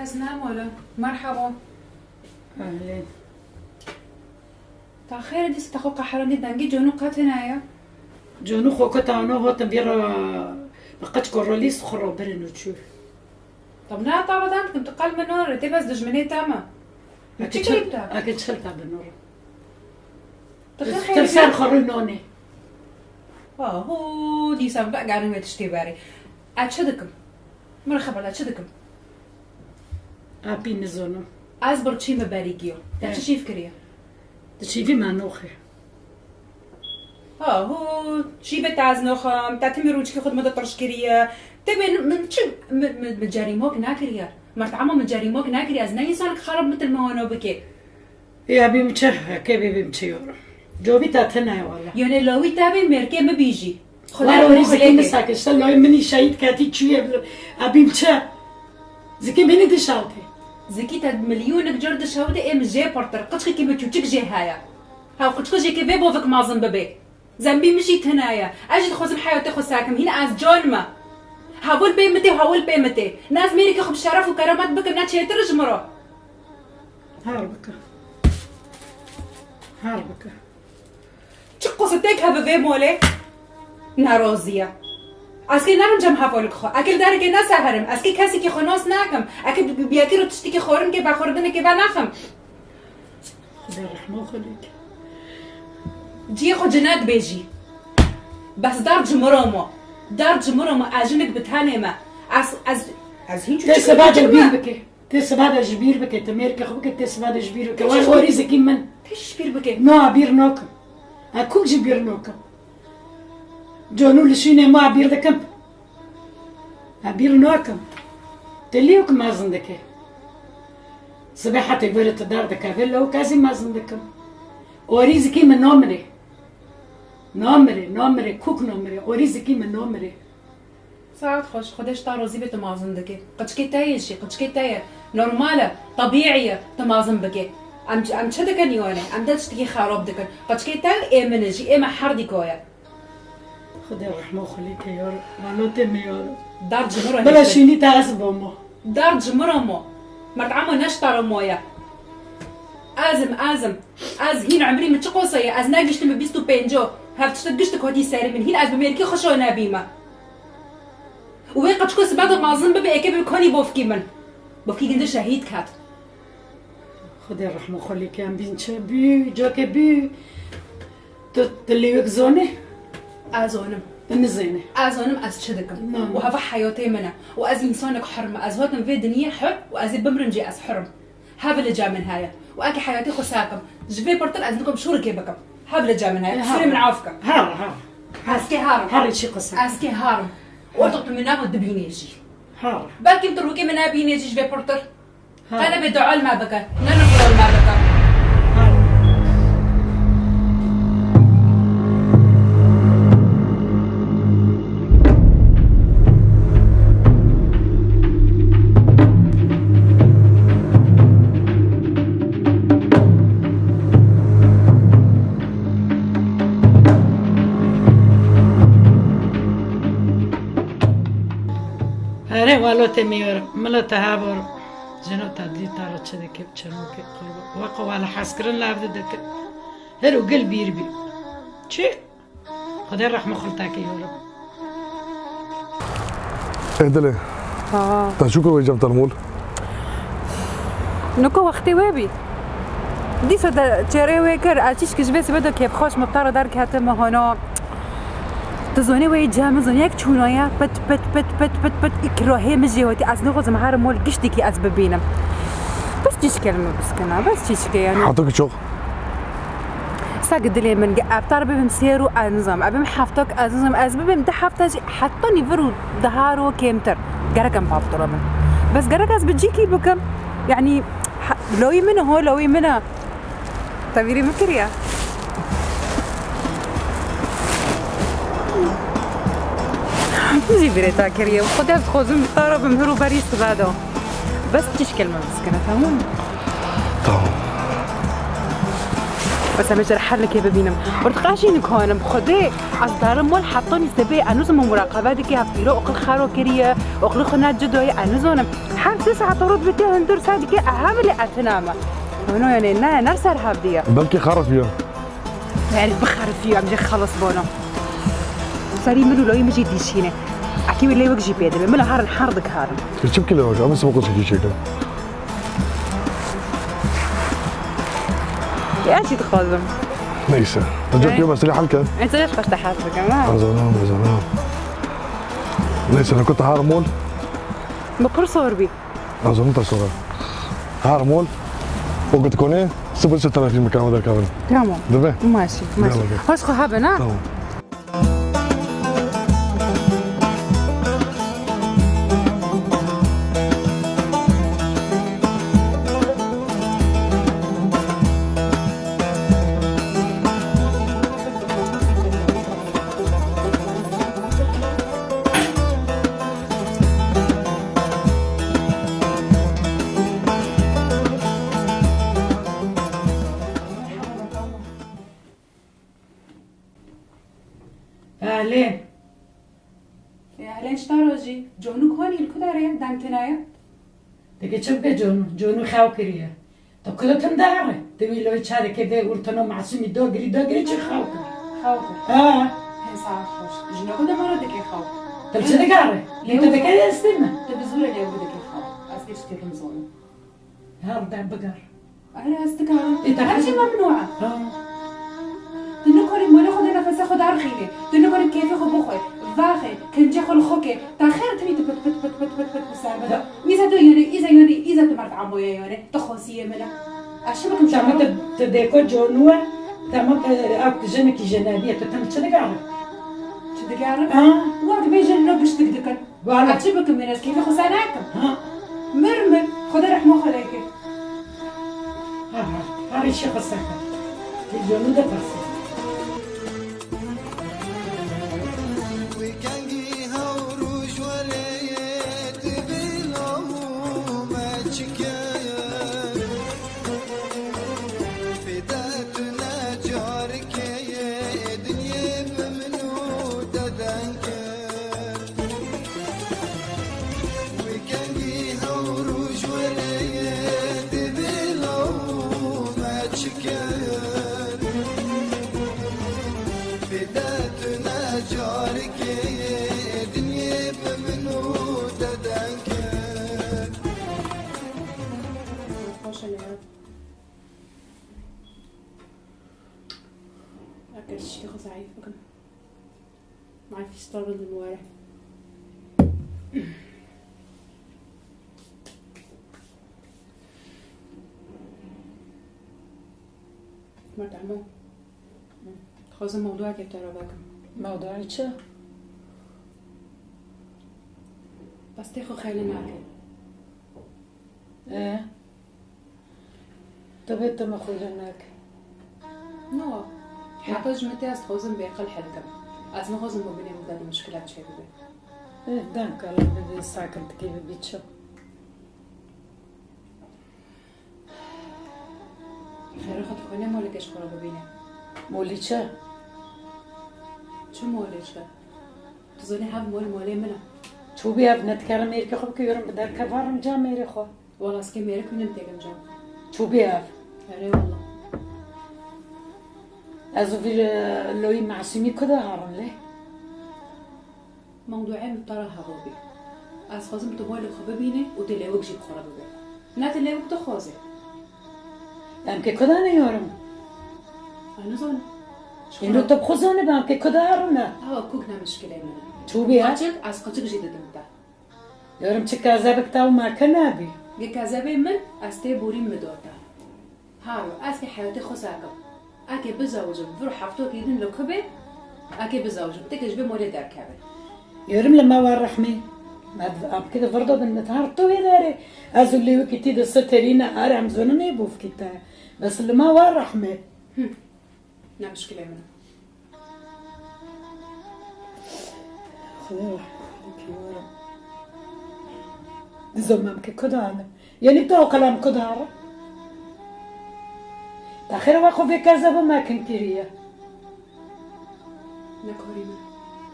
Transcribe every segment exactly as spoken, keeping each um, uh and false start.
Selam ola. Merhaba. Ehlên. Ta xêr dîsa te xwe qehrandî dengî Conû qet hene ye? Conû xwe kutano hatin vî re bi qeç korolîs xwe re birin û çû. Tab ne tabedan dikim tu qel min nare, tê bes dijminê te me. Eke Çi çil, kirî te? Eke çil te binore. Tu xêr Tu xêr ser xwe rû nonê. Aho, dîsa vegerin wê tiştê berê. Ez çi dikim? Min re xeber de çi dikim? Apî nizonim. Ez birçî me berî giyo. Te Eh. çi şîv kiriye? Di şîvî me noxê. Aho, şîvê te ez noxim. Te timî rûçikê xwe di min de tirş kiriye. Te bê min çi, min, min, min cerîmok nekiriye. Mertema min cerîmok nekiriye. Ez ne însanek xerab bitil min wano bike. Ya bîm çi, heke bê bîm çi yorim. Covî te tine ye wala. Yone lawî te bê mêrkê mi bîjî. Xuda Wala wî xulê zikî ke. Min sake, işte lawî minî şehîd ketî çûye. A bîm çi? Zikî minî dişawtê. Zikî te milyonek car dişawtê ê min jê pirtir. Qiçkekî min çûçik jê heye. Ha qiçkijê ke vê bovik mazin bibê. Zembî min jî tine ye. Ez jî dixwazim heyatê xwe sekim. Hîn ez can me. Hewil pê min tê, hewil pê min tê. Ne ez mêrikê xwe bi şeref û keramet bikim, ne çêtir ji min re. Her bike. Her bike. Çi qusitêk hebe vê molê? Neroziye. Ez kê nerim cem hevolik xwe. Eke li derekê neseherim. Ez kê kesekî xwe nas nakim. Eke bi, bi yekî re tiştekî xwarin kê vexwarinekê venaxim. Xwedê rehma xwe lê ke. Ciyê xwe cine dibêjî. Bes dar cimiro mo. Dar cimiro mo, ez jinik bi tenê me. Ez, ez, ez hîn Tê çûçik seba de ji bîr bike. Tê seba de ji bîr bike. Tê mêrkê xwe bike, tê seba de ji bîr bike. Tê Wer ji orî zikî min. Tê ji bîr bike. No, bîr nakim. Ez kûk jî bîr nakim. Canû li şûnê me bîr dikim. Ez bîr nakim. Te lêwk mezin dike. Sibê hetê were tu derdikeve, lewk ez ê mezin dikim. Orî zikî min namirê. Namirê, namirê, kûk namirê. Orî zikî min namirê. Saet xweş, Xwedê ji ta rozî be tu mazin dikê. Qiçkê te ye jî, qiçkê te ye. Normal e, tebîî ye tu mazin bikê. Em, em çi dikin yanê? Em de tiştekî xerab dikin. Qiçkê te ê min e jî, ê me herdîka ye. Xwedê rehma xwe lê ke yar, welatê me yar. Dar cimiro Bila hêştir. Şînî te ez bomo. Dar cimiro mo. Merdema ne ji te re moye. Ez im, ez im. Ez hîn emrî min çi qosa ye? Ez negiştime bîst û pênco. Hev tiştek giştik hotî serê min. Hîn ez bi mêrkî xweşo nebîme. Û wê qeçko sibe de mazin bibe, êkê bibe konî bofkî min. Bofkî ginde şehîd ket. Xwedê rehma xwe lê ke, em bîn çi bî, cokê bî. Tu, tu lêwek zonê? Ez zonim. Tu nizênê? Ez zonim ez çi dikim. Na, na. Û heva heyatê min e. Û ez însanek hur me. Ez hatim vê dinyê hur û ez ê bimrim jî ez hur im. Hev li cem min heye. Û eke heyatê xwe sekim, ji vê pirtir ez nikom şûrikê bikim. Hev li cem min heye. Ê, Qisûrê hev. Min af ke. Hev, hev. Ez kê hev im. Herî çi qise. Ez kê hev im. Ortiq tu min nabo dibînê jî. Hev. Belkî tu rûkê min nebînê jî ji vê pirtir. Hev. Qe nebê dua li me bike. Ne nifro li me bike. Hev. Erê, walo te mîyor, milo te habor. Jino te dî ta re çi dike, çi nûke, qurba. Weko wala hezkirin lav de dike. Her û gil bîr bî. Çi? Xwedê rehme xultekê yorim. Ê dilê. Ha. Te çû kir wê cem te li mol? Niko wextê wê bî. Dîsa de çêrê wê kir, ez çîşkî ji vê sibe de kêfxweş me, te re derketime hona. Tu zonê wê cem min zonê yek çûnaye, pit, pit, pit, pit, pit, pit, îkrohê min jê hotî, ez nixwazim herim mol giştîkî ez bibînim. Bes çîşkê li min biskine, bes çîşkê yani. Hata ki çok. Sag dilê min ge, ev tar bibim sêr û ez nizam, ev bim heftak ez nizam, ez bibim di hefta jî heta nîvir û daha ro kêmtir. Gerek em bavtira bin. Bes gerek ez bi cîkî bikim. Yani, ha, lawî min e, ho, lawî min e. Te vîrî min kiriye. Min jî vîrê te kiriye. Xwedê ez dixwazim bi te re bim hir û berî sibe de. Bes çîşkê li min biskine, temam? Tamam. Bes em ê ji helikê bibînim. Ortiqa jî nikonim. Xwedê ez darim mol heta nî sebê. Ez nizanim muraqebe dike, hevdîro oqil xero kiriye, oqilê xwe ne cidoye, ez nizanim. Her sê saet rot bike hundir se dike, ez hevilê ez tune me. Weno yani ne, ne ser hevdiye. Belkî xerif ye. Yani bixerifiyo, em jê xelas bono. Serî min û loyî min jî dîşîne. Ekî wê lê wek jî pê dibe. Min herin her dikarin. Tu çi bikî lê wek? Em ê sibê qulçekî çêkin. Ya çi dixwazim? Neyse. Ancak yok mesela halka. Ez ê xweş te hez bikim, ha? Azalam, azalam. Neyse, ne kota har mol? Bi pir sor bî. Azalam ta sonra. Har mol. O git kone, sıfır sıfır tarafı mı kalmadı kalın. Tamam. Değil mi? Maşi, maşi. Tamam. Hoş xwe habe, ha? Tamam. Belê. Ê, Helen ji te re jî. Conû konî li ku derê ye, deng tune ye? Dike çi bike Conû? Conû xew kiriye. Tu kilo tim de here. Divî loy çarekê vê û teno masumî dogirî dogirî çi xew kir? Xew kir. Ha. Hê saet xweş. Jino ku demara dike xew. Tu çi digare? Lê tu dike estî mi? Tu bi zû re lê dike xew. Ez pê ji tê rim zonim. Her der bigar. Erê ez dikarim. Ê, te her şey xwe- memnû e. Ha. Tu nikarî malê xwe de nefesê xwe derxînî. Tu nikarî kêfê xwe bixwe. Vaxê, kincê xwe li xwe ke. Te xêr tînî tu pit pit pit pit pit pit bi ser bide. Ya. Îza tu yonê, îza yonê, îza tu mert amoye yonê. Tu xosiyê min e. Ez çi bikim Tamam, şahım? Tu, tu dêko Conû e. Tamam, e, ak jinekî jenebî ye. Tu tim çi digarim? Çi digarim? Ha? Wek bêjin ne giştik dikin. Valla. Ez çi bikim, min ez kêfê xwe ser nakim. Ha. Mir, mir, Xwedê rehma xwe lê ke. Ha, ha, ha, rêşê xwe ser ke. Vîdyomu de pers. Wî kengî hewr û ji werê yê divê law û me çike ye. Fêde tu ne carikê yê dinyê bi min û te deng kir. Wî kengî hewr û ji werê yê divê law û me çike ye. Fêde tu ne carikê yê dinyê bi min û te deng kir. Xweş e, Leyla. Eke tiştê xwe zayîf bikim. Life is struggle din were. Mertemo. Dixwazim mewduekê te re vekim. Mewduayê çi? Bes tê xwe xêlî nake. E? Tu bê tu min xwîlin nake. No. Heta ji min tê ez dixwazim bêqil hedikim. Ez nixwazim bibînim te di mişkilat çêbibe. E, dem kalan bibê sakintikê bibî çi? Xêra xwe dixwîne malê te ji xwe re bibîne. Molî çi? Çi molê çi? Tu zanî hev mol molê min e. Çûbî ev ne dikare mêrikê xwe bike, yorim bi derkeva rim ca mêrê xwe. Wala ez kê mêrik min têkim ca. Çûbî ev. Erê wala. Ez û vî, e, loyî Masûmî ku de herin lê? Mewduê min te re hevabî. Ez xwazim tu malê xwe bibînî û tu lêwik jî bi xwe re bibî. Ne tu lêwik dixwazî. Em kê ku de ne yorim? Ez nizanim. Îro tu bi xwe zanî be em kê ku de herin e. Ewa kuk ne mişkilê min e. Çûbî ha? Qeçik, ez qeçik jî didim te. Yorim çi kezebik te û me ke nebî. Ge kezebê min, ez tê borî min dota. Haro, ez kê heyatê xwe sekim. Eke bizewicim, vir heftokê din li ku bê, eke bizewicim, teke ji vê molê derkeve. Yorim li me war rehmê. Me di, em kê di vir de bin, me di her tu wê derê. Ez û lêwikî tî de siterîne, are em zonin ê bûfkî te. Bes li me war rehmê. Hı. Ne mişkilê min e. Xwedê rehmet bike were. Dizomem ke ku dane. Yanî te o qelam ku dare? Axir we xwe vê kezebê me kin kiriye. Nekarî me.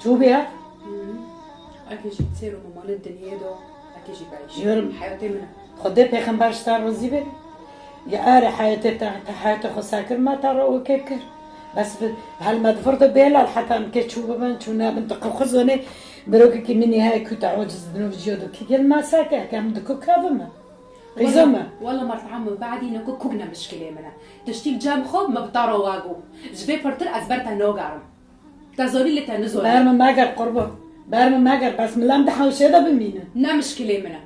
Çû bî ya? Hı. Eke jî sêro me mane dinyê do, eke jî berî. Yorum. Heyatê min e. Xwedê pêxember ji te razî be. Ya erê heyatê te, te heyatê xwe sekir me te re okê kir. Bes bi, hel me di vir de bêlal heta em kê çû bibin, çû nebin, tu qe xwe zonê, mirokekî min heye ku te ociz dino jiyo do kî gel me seke, ke em di ku kevime. Qîza me. Wela mert'a min badî ne ku kuk ne mişkilê min e. Tiştî li cem xwe me bi te re wa got. Ji vê pirtir ez ber te nagerim. Te zorî lê te nizorî. Ber min meger qurban. Ber min meger, bes min lem di hewşê de bimînin. Ne mişkilê min e.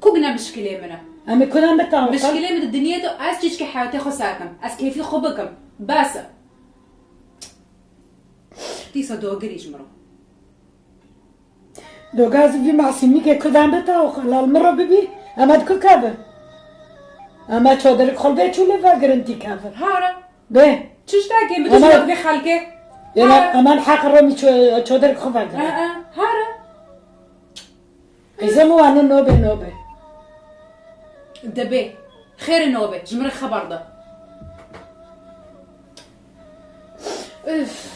Kuk ne mişkilê min e. Em ê kudan bitawiqin. Mişkilê min di dinyê de ez çîçkê heyatê xwe sekim. Ez kêfî xwe bikim. Bes e. Dîsa dogirî ji min re. Dogaz vî masîmîkê kudan bitawiqin. Lal min re bibî. Ema di ku kevin. Ema çoderik xwe vê çû lê vegirin tî kevin. Hare. Bê. Çi ji te kêm? Bi tu Ama ji vê xelkê? Yena Hare. Eman heq romî ço-, çodir xwe vegire. E, e, hare. Qîzê min wane nobe nobe. Dibê. Xêrê nobe. Ji min re xeber de. Üf.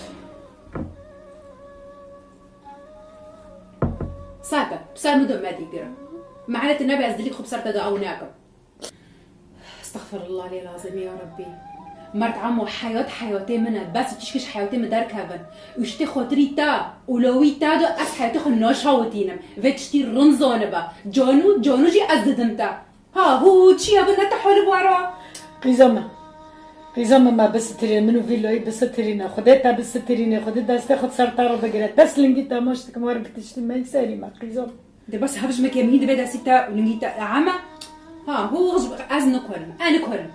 Sate. Bi ser min de me dîgire. Mehnete nebe ez dilîk xwe bi ser te de ew nakim. Estexfirullah lê lazim ya Rabbî. Merd amo heyat heyatê min e. Bes tişkî ji heyatê min derkevin. Û ji tê xotirî te û lawî te de ez heyatê xwe naşawitînim. Vê tiştî rind zanibe. Canu, canu jî ez didim te. Ha, hû, çi ye bi ne te hol bwara? Qîza me. Qîza me me bisitirê, min û vî loyî bisitirîne. Xwedê te bisitirîne. Xwedê destê xwe ser te re bigire. Bes lingî te maç dikim were bi tiştî me serî me. Qîza me. De bes hev ji me kêmî dibe destî te û lingî te eme. Ha, hû, ez nikorim, e nikorim.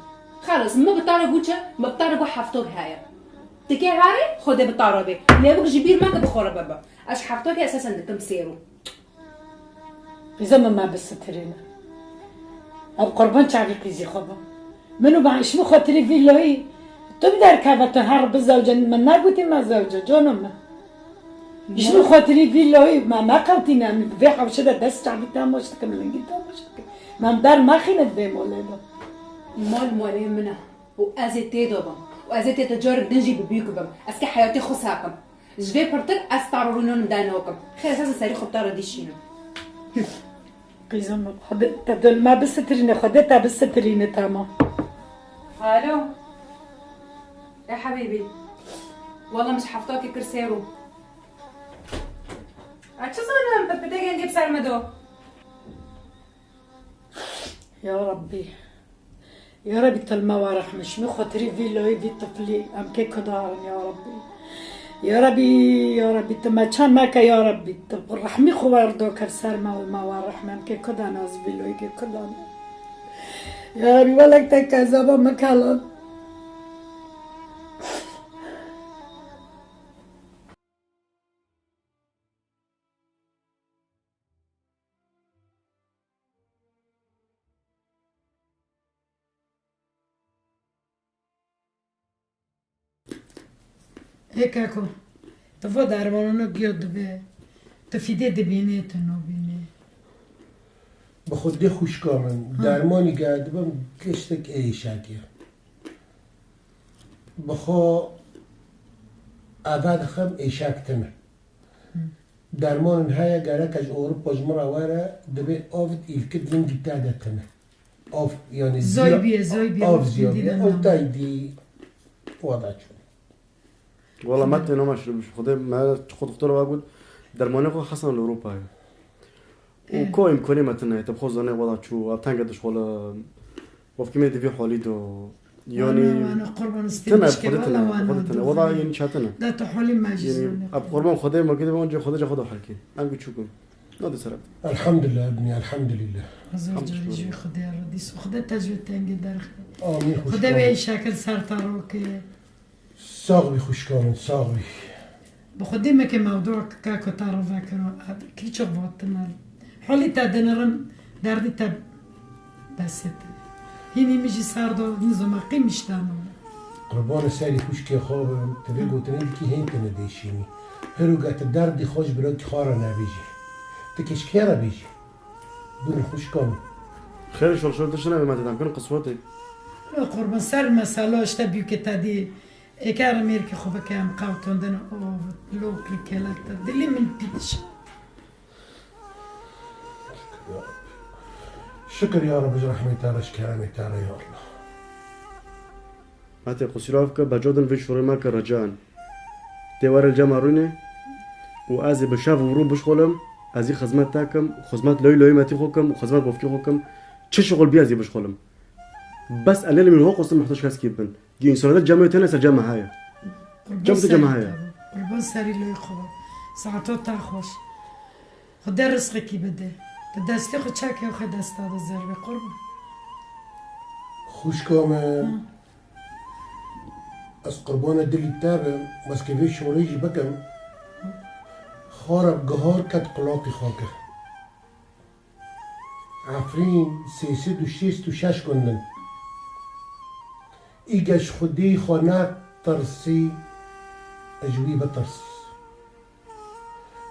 Xelas, min bi te re got çi? Min bi te re got heftok heye. Tikê herê, Xwedê bi te re bê. Lêwik ji bîr meke bi xwe re bibe. Ez ji heftokê esesen dikim sêro. Qîza min me bisitirîne. Ev qurban çavî qîzî xwe bim. Min û ben ji min xotirî vî loyî. Tu bi derkeve tu her bi zewce min negotî me zewce, cano min. Ji min xotirî vî loyî me meqewtîne, em bi vê hewşe de dest çavî te maç dikim, lingî te maç dikim. Me em dermexîne di vê molê de. Mal malê min e û ez ê tê de bim û ez ê tê de carek din jî bi bîk bim. Ez kê heyatê xwe sekim. Ji vê pirtir ez te re rûnûn de nakim. Xêr, ez ez serî xwe bi te re dişînim. Qîzim, Xwedê te dil me bisitirîne, Xwedê te bisitirîne, tamam. Alo. Ê hebîbî. Wela min ji heftakê kir sêro. Ez çi zanim, bi pidê gengê bi ser me do. Ya Rabbî. Ya Rabbî, tu li me werehme, ji min xotirî vî loyî vî tiflî, em kê kuda herin ya Rabbî. Ya Rabbî, ya Rabbî, tu me çar meke ya Rabbî, tu rehmî xwe werdo kev ser me û me werehme, em kê kuda ne ez vî loyî kê kuda ne. Ya Rabbî, welek te kezaba min kelan. Ê keko, tu va dermanano giyo dibe, tu fîdê dibînê, tu nabînê. Bi xwe dê xwişka min, Hı. dermanî ge dibim, giştek ê îşakê. Bi xwe eve dixim, êşak tune. Dermanên heye, gereke ji Ewropa ji min re were, dibê av îlkid lingî te de tune. Av, yani Zoy ziya-, bîye, zoy bîye, av wek ziya min bîye, dîna ew me. Tay dî wada çû. Wala me têna me şiribû. Xwedê me çi xwe doktor wa got, dermanê xwe hesan li Ewropa ye. Û Eh. ko îmkanê me tune ye, te bi xwe zanê wada çû, ev tenge dişxwele, wefkî me di vî holî de. Yanî Wana, wana, qurban, tine, spînişke, Xwedê tine, wala, wana, Xwedê tine. Wada yanî çetine. Da tu holî me jî Yanî, zane. Ev qurban Xwedê me gidê, onca Xwedê ca xwe da helkê. Em biçûk in. Nadê sere. Elhamdülillah ibnî, elhamdülillah. Zor Hamd carî şükür. Jî Xwedê re dîs. Xwedê te ji tengê derxe. Amîn, Xwedê wê şükür. Şakir ser te roke. Sax bî xwişka min, sax bî. Bi xwedê me ke mewdû ka ku te re vekiro, kî çok vatina. Holî te dinirim, derdî te besit. Hînî min jî ser do, nizama qîmiş dano. Qurbanê serî xwişkê xwe bim, tu vê gotinê dikî hên tine dêşînî. Hero ge tu derdî xwe ji birakî xwe re nebêjî. Tu keşkê re bêjî. Durun xwişka min. Xêr şol şol tiştine be me te dem kin qiswetê. Qurban ser mesela işte büyük tedî. Êker mêrkê xwe bike em qewtondin û lok li kelek te. Dilî min pî dişa. Şükür ya Rabbi, ji rehmê te re, ji keremê te re ya Allah. Hate qusîra bike, beca din vê şûrê me ke reca in. Tê were li cem me rûnê û ez ê bi şev û rû bişxulim, ez ê xizmet te kim, xizmet loy loyê metî xwe kim û xizmet bofkê xwe kim. Çi şixul bî ez ê bişxulim. Bes elê min ho qustin muhtaç keskî bin. Gi însanê de cem wê tene ser cem me heye. Cem te cem me heye. Qurban serî loy xwe. Saeto te xweş. Xwedê rizqekî bide. Di destê xwe çekê xwe desta de zer be qurban. Xwişka min, ez qurbana dilî te bim, bes ke vê şorê jî bikim. Xara gihar ket qulaqî xwe kir. Efrîn sê sed û şêst û şeş gund in. Îge ji Xwedê xwe netirsî, ji wî bitirs.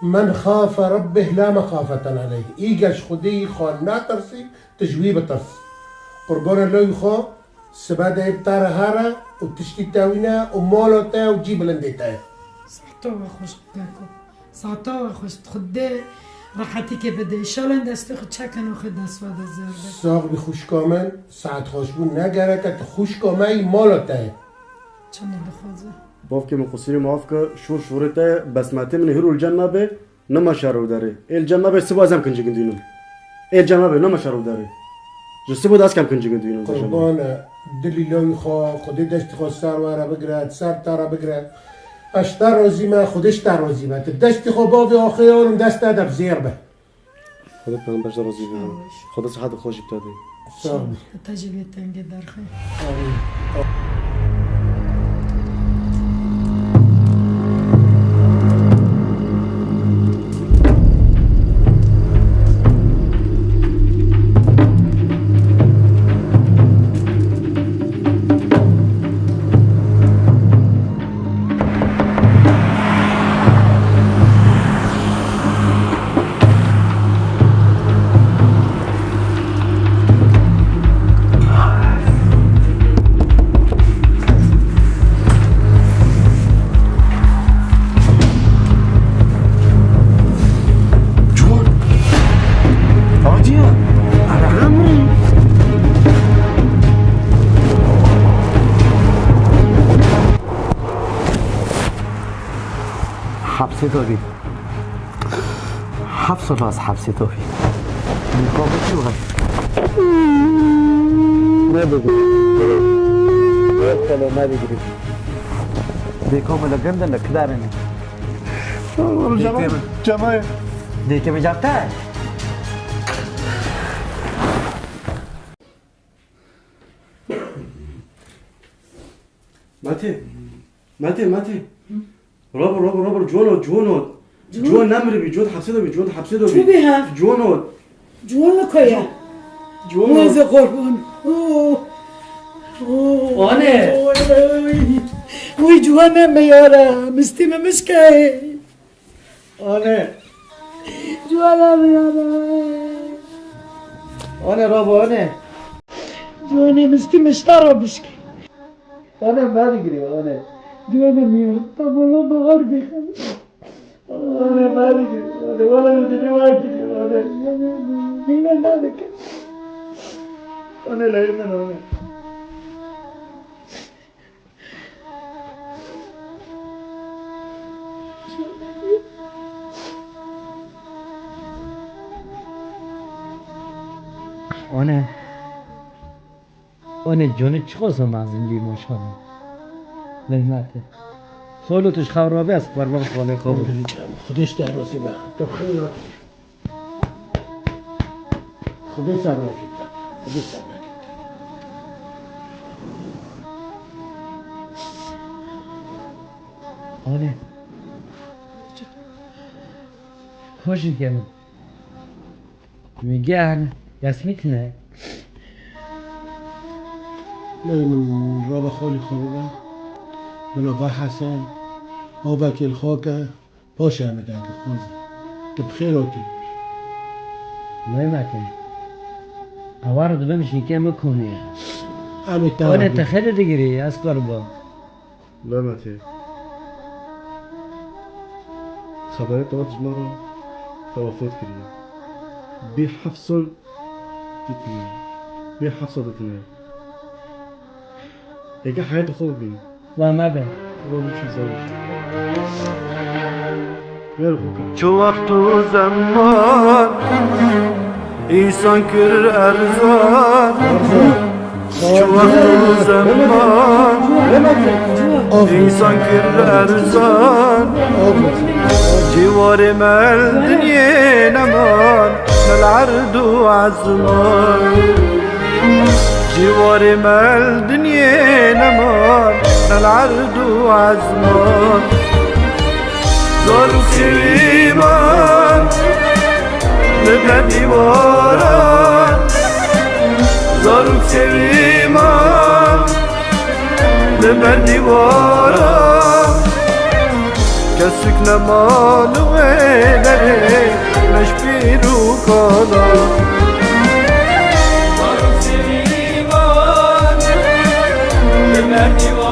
Men xafe Rebbih la mexafeten eleyh. Îge ji Xwedê xwe netirsî, tu ji wî bitirs. Qurbana loy xwe, sibe de ê bi te re here û tiştî te wî ne û mala te û cî bilindê te ye. Saeto we xweş bike ku. Saeta we xweş, Xwedê rehetîkê bide. Îşallah destê xwe çekin û xwe dest we de zer be. Sax bî xwişka min, saet xweşbûn ne gerek e, tu xwişka me yî, mala te ye. Çima dixwaze? Bavkê min qusîrê maf ke, şûr şûrê te ye, bes metê min hîr û li cem me be, nema şer û derê. Ê li cem me be, siba ez em kincî gindînim. Ê li cem me be, nema şer û derê. Ji sibo de ez kem kincî gindînim. Qurban e, dilî lawî xwe, Xwedê destî xwe ser we re bigire, ser te re bigire. Ez te razî me, Xwedê ji te razî be. Tu destî xwe bavê axê olim dest te de bi zêr be. Xwedê peyxember ji te razî be. Xwedê sihet û xweşî bi te de. Sağ ol. Te jî vê tengê derxe. Amîn. Cûn! Facia! Emrî! Hapsê de bî. Heft sal ez hepsê de bî. Muqabil çi var? Ne dedi? Yok, ne dedi? Dêka me li gund in, li kidarê ne. Oğlum, Dêkê cama-, mi? Cama. Dêkê mi carte? Mate. Mate, Mate. Hı? Robert, Robert, Robert, Ciwan ot, Ciwan ot. Ciwan? Ciwan nemiribî, Ciwan hepsê de bî, Ciwan hepsê de bî. Çi bî ha? Ciwan ot. Ciwan li ku ye? Ciwan ot. Weze qurban. Oh. Oh. Ane. Oy, oy. Oy, Ciwan me yara, mistî me mişke. Ane. Ciwana biyana. Ane rabo, ane. Ciwanê mistî mişta ra bişkî. Ane, me digirê, ane. Ciwana miyan, tam ola bahar bêxem. Ane, me digirê, ane, wala digirê, wa digirê, ane. Mîna nadike. Ane, leyê min, ane. One, one, Johnny çiqas mezin bî maşallah. Lezmete. Xolo tu ji xew rabe ez qurban xolê xwe bû. Xwedê ji te razî be. Tu xeyr Xwedê ser me kî. Xwedê ser me kî. Anê. Xweşik em. Min geh resmî tine. Lê min raba xalî xwe bibe. Bila ba Hesen. Avekê li xwe ke. Paşê em ê dengê xwe zî. Tu bi xêr hatî. Lê mekin. Ewar dibim şîkê min konê. Em ê te Wane te xêrê digirî, ez qurban. Mehmetê. Xeberê te dijmara te wefat kiriye. Bê heft sal ditine. Bê heft sal ditine. Eke heyetê xwe bibîn. Wa me be. Wa biçî zor. Ver xwe ke. Çi wext û zeman însan kir erzan. Çi wext û zeman însan kir erzan. Cîwarê me li dinyê neman, ne li erd û ezman. Cîwarê me li dinyê neman, ne li erd û ezman. Zarok sêwî man li ber dîwaran. Zarok sêwî man li ber dîwaran. Kesik nema li wê derê, me ji pîr û kala. Zarok sêwî man li ber dîwaran.